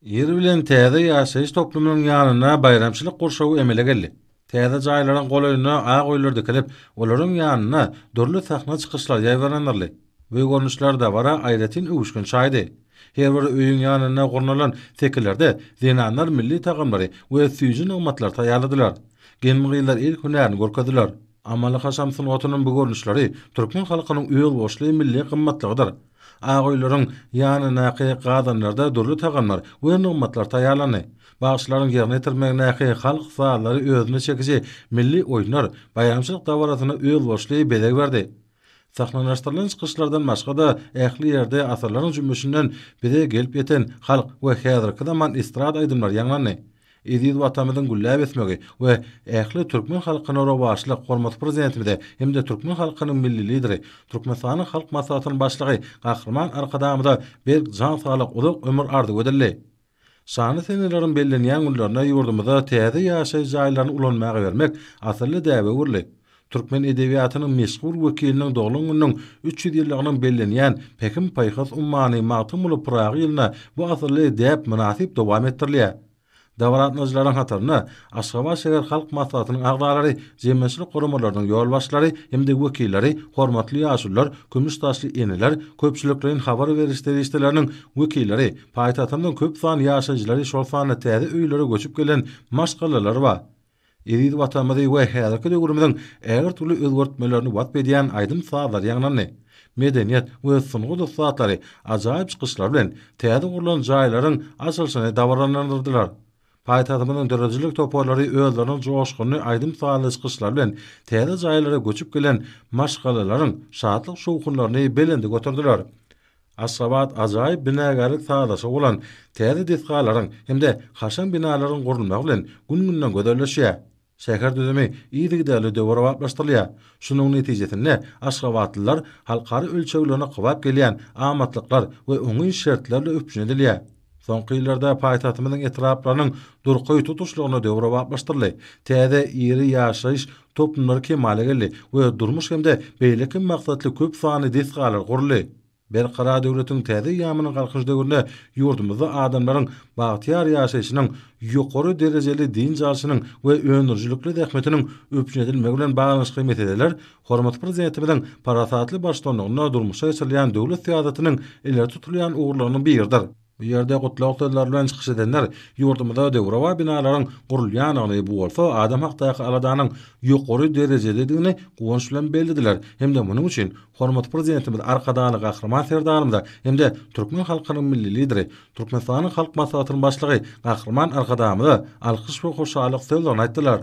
Ir bilen täze ýaşaýyş toplumynyň ýanynda baýramçylyk gurşawy emele geldi. Täze jaýlaryň golaýynda ak öýler dikilip, olaryň ýanynda dürli sahna çykyşlary ýaýbaňlandyryldy. Bu görnüşler dabara aýratyn öwüşgin çaýdy. Her bir öýüň ýanynda gurnalan sekilerde zenanlar milli tagamlary we süýji nygmatlary taýýarladylar. Gelin-gyzlar el hünärini görkezdiler. Amaly-haşam sungatynyň bu görnüşleri türkmen halkynyň özboluşly milli gymmatlygydyr. Ak öýleriň ýanyndaky gazanlarda dürli tagamlar we nygmatlar taýýarlandy. Bagşylaryň ýerine ýetirmegindäki halk sazlary özüne çekiji milli oýunlar baýramçylyk dabarasyna özboluşly bezeg berdi. Sahnalaşdyrylan çykyşlardan başga-da ähli ýerde asyrlaryň jümmüşinden bize gelip ýeten halk we häzirki zaman estrada aýdymlary ýaňlandy. Eziz Watanymyzyň gülläp ösmegi we ähli türkmen halkyna rowaçlyk, hormatly Prezidentimize hem-de türkmen halkynyň Milli Lideri, Türkmenistanyň Halk Maslahatynyň Başlygy Gahryman Arkadagymyza berk jan saglyk, uzak ömür arzuw edildi. Şanly seneleriň bellenýän günlerinde ýurdumyzda täze ýaşaýyş jaýlaryny ulanmaga bermek asylly däbe öwrüldi. Türkmen edebiýatynyň meşhur wekiliniň doglan gününiň 300 ýyllygynyň bellenýän Pähim-paýhas ummany Magtymguly Pyragy ýylynda bu asylly däp mynasyp dowam etdirilýär. Dabara gatnaşyjylaryň hatarynda Aşgabat şäher Halk Maslahatynyň agzalary, jemgyýetçilik guramalarynyň ýolbaşçylary hem-de wekilleri, hormatly ýaşulular, kümüş saçly eneler, köpçülikleýin habar beriş serişdeleriniň wekilleri, paýtagtymyzyň köp sanly ýaşaýjylary, şol sanda täze öýlere göçüp gelen maşgalalar bar. Eziz Watanymyzy we häzirki döwrümiziň ägirt uly özgertmelerini wasp edýän aýdym-sazlar ýaňlandy. Medeniýet we sungat ussatlary ajaýyp çykyşlary bilen täze gurlan jaýlaryň açylyşyny dabaralandyrdylar. Paýtagtymyzyň döredijilik toparlary özleriniň joşgunly aýdym-sazly çykyşlary bilen täze jaýlara göçüp gelen maşgalalaryň şatlyk-şowhunlaryny belende göterdiler. Aşgabat ajaýyp binagärlik sazlaşygy bolan täze desgalaryň hem-de kaşaň binalaryň gurulmagy bilen gün-günden gözelleşýär. Şäher düzümi yzygiderli döwrebaplaşdyrylýar. Şunuň netijesinde, aşgabatlylar halkara ölçeglerine kybap gelýän amatlyklar we oňyn şertler bilen üpjün edilýär. Soňky ýyllarda paýtagtymyzyň etraplarynyň durky tutuşlygyna döwrebaplaşdyryldy, täze iri ýaşaýyş toplumlary kemala geldi we durmuş hem-de beýleki maksatly köp sanly desgalar guruldy. Berkarar döwletiň täze eýýamynyň Galkynyş döwründe ýurdumyzda adamlaryň bagtyýar ýaşaýşynyň, ýokary derejeli dynç alşynyň we öndürijilikli zähmetiniň üpjün edilmegi bilen baglanyşykly meseleler hormatly Prezidentimiziň parasatly baştutanlygynda durmuşa geçirilýän döwlet syýasatynyň ileri tutulýan ugurlarynyň biridir. Bu ýerde gutlag sözleri bilen çykyş edenler ýurdumyzda döwrebap binalaryň gurulýandygyny, bu bolsa adam hakdaky aladanyň ýokary derejededigini guwanç bilen bellediler hem-de munuň üçin hormatly Prezidentimiz Arkadagly Gahryman Serdarymyza hem-de türkmen halkynyň Milli Lideri, Türkmenistanyň Halk Maslahatynyň Başlygy Gahryman Arkadagymyza alkyş we hoşallyk sözlerini aýtdylar.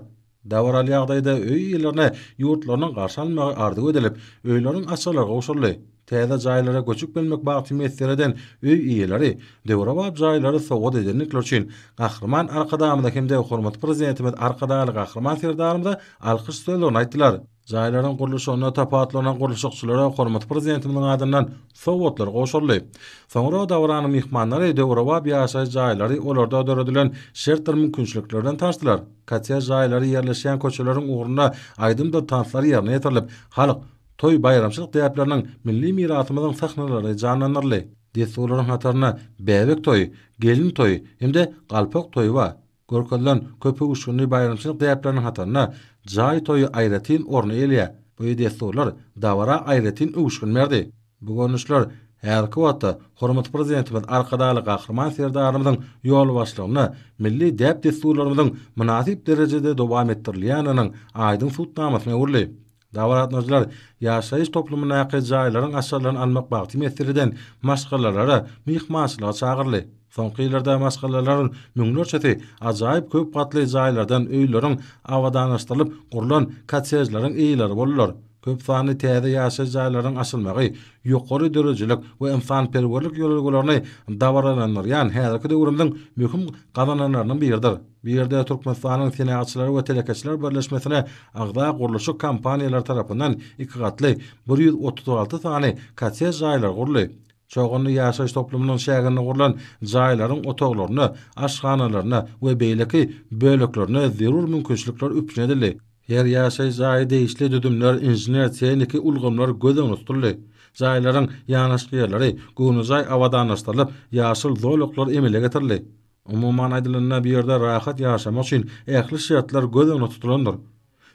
Dabaraly ýagdaýda öý eýelerine ýurtlarynyň garşy alynmagy arzuw edilip, öýleriň açarlary gowşuryldy. Täze jaýlara göçüp gelmek bagty miýesser eden öý eýeleri döwrebap jaýlary sowgat edendikleri üçin Gahryman Arkadagymyza hem-de hormatly Prezidentimiz Arkadagly Gahryman Serdarymyza alkyş sözlerini aýtdylar. Jaýlaryň gurluşygynda tapawutlanan gurluşykçylara hormatly Prezidentimiziň adyndan sowgatlar gowşuryldy. Soňra dabaranyň myhmanlary döwrebap ýaşaýyş jaýlary, olarda döredilen şertdir mümkinçilikler bilen tanyşdylar. Kottej jaýlary ýerleşýän köçeleriň ugrunda aýdymdyr tanslar ýerine ýetirilip, halk toý-baýramçylyk däpleriniň milli mirasymyzyň sahnalary janlandyryldy. Dessurlaryň hatarynda bäbek toýy, gelin toýy hem-de galpak toýy bar. Görkezilen köpöwüşginli baýramçylyk däpleriniň hatarynda jaý toýy aýratyn orny eýeleýär. Bu dessurlar dabara aýratyn öwüşgin berdi. Bu görnüşler häzirki wagtda hormatly Prezidentimiz Arkadagly Gahryman Serdarymyzyň ýolbaşçylygynda milli däp-dessurlarymyzyň mynasyp derejede dowam etdirilýändiginiň aýdyň subutnamasyna öwrüldi. Dabara gatnaşyjylar ýaşaýyş toplumyndaky jaýlaryň açarlaryny almak bagty miýesser eden maşgalalara myhmançylyga çagyryldy. Soňky ýyllarda maşgalalaryň müňlerçesi ajaýyp köp gatly jaýlardan öýleriň abadanlaşdyrylyp gurlan kottejleriň eýeleri boldular. Köp sanly täze ýaşaýyş jaýlarynyň açylmagy ýokary döredijilik we ynsanperwerlik ýörelgelerini dabaralandyrýan häzirki döwrümiziň möhüm gazananlarynyň biridir. Bu ýerde Türkmenistanyň Senagatçylar we telekeçiler birleşmesine agza gurluşyk kompaniýalary tarapyndan iki gatly 136 sany kottej jaýlary guruldy. Çoganly ýaşaýyş toplumynyň çäginde gurlan jaýlaryň otaglarynda, aşhanalarynda we beýleki böleklerinde zerur mümkinçilikler üpjün edildi. Her ýaşaýyş jaýa degişli düzümler, inžener-tehniki ulgamlar göz öňünde tutuldy. Jaýlaryň ýanaşyk ýerleri göwnejaý abadanlaşdyrylyp, ýaşyl zolaklar emele getirildi. Umuman aýdylanda, bu ýerde rahat ýaşamak üçin ähli şertler göz öňünde tutulandyr.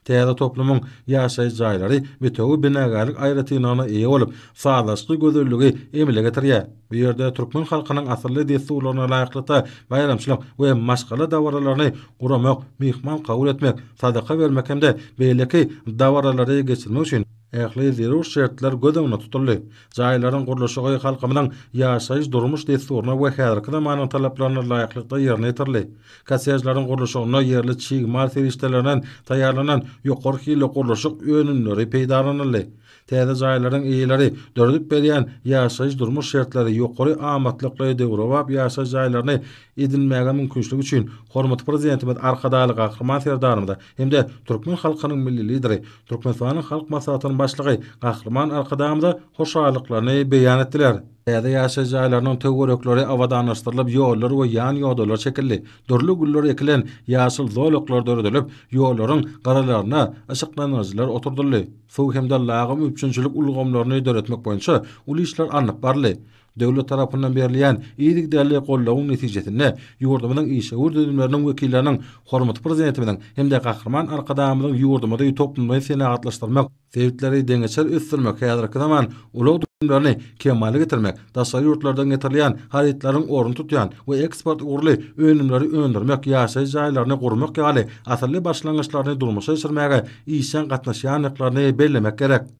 Täze toplumyň ýaşaýyş jaýlary bitewi binagärlik aýratynlygyna eýe bolup, sazlaşykly gözelligi emele getirýär. Bu ýerde türkmen halkynyň asylly dessurlaryna laýyklykda baýramçylyk we maşgala dabaralaryny guramak, myhman kabul etmek, sadaka bermek hem-de beýleki dabaralary geçirmek üçin ähli zerur şertler göz öňünde tutuldy. Jaýlaryň gurluşygy halkymyzyň ýaşaýyş-durmuş dessuryna we häzirki zamanyň talaplaryna laýyklykda ýerine ýetirildi. Kottejleriň gurluşygynda ýerli çig mal serişdelerinden taýýarlanan ýokary hilli gurluşyk önümleri peýdalanyldy. Täze jaýlaryň eýeleri döredip berýän ýaşaýyş-durmuş şertleri, ýokary amatlykly döwrebap ýaşaýyş jaýlaryny edinmäge mümkinçilik üçin hormatly Prezidentimiz Arkadagly Gahryman Serdarymyza hem-de türkmen halkynyň Milli Lideri, Türkmenistanyň Halk Maslahatynyň Başlygy Gahryman Arkadagymyza hoşallyklaryny beýan etdiler. Täze ýaşaýyş jaýlarynyň töwerekleri abadanlaşdyrylyp, ýollar we ýan ýodalar çekildi. Dürli güller ekilen ýaşyl zolaklar döredilip, ýollaryň gyralaryna yşyklandyryjylar oturdyldy. Suw hem-de lagym üpjünçilik ulgamlaryny döretmek boýunça uly işler alnyp baryldy. Döwlet tarapyndan berilýän yzygiderli goldawyň netijesinde ýurdumyzyň işewür düzümleriniň wekilleriniň hormatly Prezidentimiziň hem-de Gahryman Arkadagymyzyň ýurdumyzy toplumlaýyn senagatlaşdyrmak, sebitleri deňeçer ösdürmek, häzirki zaman ulag düzümlerini kemala getirmek, daşary ýurtlardan getirilýän harytlaryň ornuny tutýan we eksport ugurly önümleri öndürmek, ýaşaýyş jaýlaryny gurmak ýaly asylly başlangyçlaryny durmuşa geçirmäge işjeň gatnaşýandyklaryny bellemek gerek.